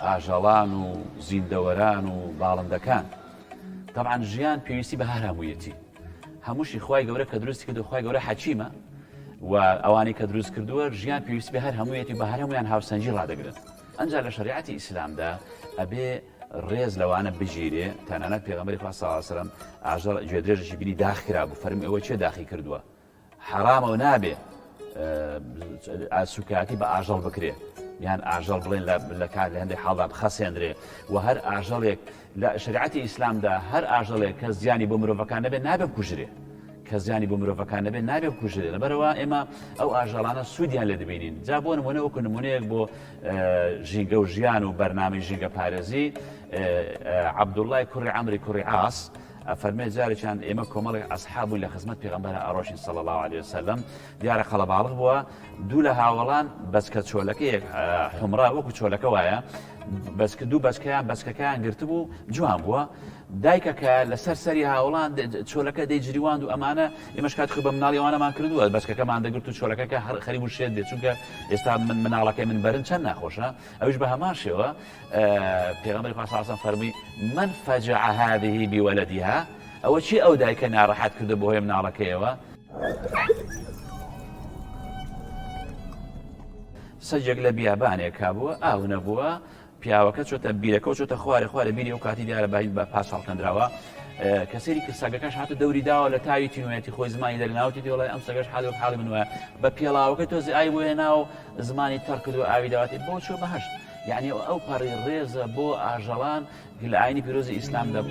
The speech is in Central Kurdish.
ئاژەڵان و زیندەوەران و باڵندەکان. تەبعەن ژیان پێویستی بە هەر هەموویەتی. هەمووشی خوای گەورە کە دروستی کردو خوای گەورە حەکیمە و ئەوانەی کە دروست کردووە ژیان پێویستی بە هەر هەموویەتی بە هەر هەمویان هاوسەنگی ڕادەگرن. ئەنجا لە شەریعەتی ئیسلامدا ئەبێ ڕێز لەوانە بگیرێ تەنانەت پێغەمبەری خوا صلی الله علیه و سلم ئاژەڵ گوێدرێژێکی بینی داخ کرابوو فەرمی ئەوە کێ داخی کردووە حەرامە و نابێ سوکایەتی بە ئاژەڵ بکرێ یان ئاژەڵ بڵێن لە کار لە هەندێک حاڵدا بخەسێندرێ و هەر ئاژەڵێک لە شریعەتی ئیسلامدا هەر ئاژەڵێک کە زیانی بۆ مرۆڤەکان نەبێت نابێ بکوژرێ کە زیانی بۆ مرۆڤەکان نەبێت نابێ بکوژرێ لەبەرەوە ئێمە ئەو ئاژەڵانە سوودیان لێ دەبینین جا بۆ نمونە وەکو نمونەیەک بۆ ژینگە و ژیان و بەرنامەی ژینگە پارێزی عەبدوڵای کوڕی عەمری کوڕی عاس ئەفەرمێ جارێکیان ئێمە کۆمەڵێک ئەسحاب بووین لە خزمەت پێغەمبەرا ئەڕۆشین صلی اللە علیه وسلم دیارە قەڵەباڵغ بووە دوو لە هاوەڵان بەچکە چۆلەکەیەک حمڕا وەکو چۆلەکە وایە بەچکە دوو بەچکەیان بەچکەکەیان گرتبوو جوان بووە دایکەکە لەسەر سەری هاوڵان چۆلەکە دەیجریواند و ئەمانە ئێمەش کات خۆ بە مناڵی ئەوانەمان کردووە بەچکەکەمان دەگرت و چۆلەکەکە هەر خەریک بوو شێت بێت چونکە ئێستا من مناڵەکەی من بەرن چەند ناخۆشە ئەویش بە هەمان شێوە پێغەمبەری خوا صلی الله فەرمووی من فجع هذه بولدها ئەوە چی ئەو دایکە ناڕەحەت کردو بۆ هۆی مناڵەکەیەوە سەگێک لە بیابانێکا بووە ئاو نەبووە پیاوەکە چۆتە بیرەکە و چۆتە خوارێ خوارێ بیری ئەو کاتی دیارە باین بە پاش هەڵکەندراوە کە سەیری کرد سەگەکەش هاتە دەوری داوە لە تاوی تینوێتی خۆی زمانی دەرناوتی وڵای ئەم سەگەش حاڵی وەک حاڵی من وایە بە پێڵاوەکەی تۆزی ئاوی بۆ هێنا و زمانی تەڕ کرد و ئاوی داواتێ بۆ چۆ بەهشت یعنی ئەو پەڕی ڕێزە بۆ ئاژەڵان لە ئاینی پیرۆزی ئیسلامدا.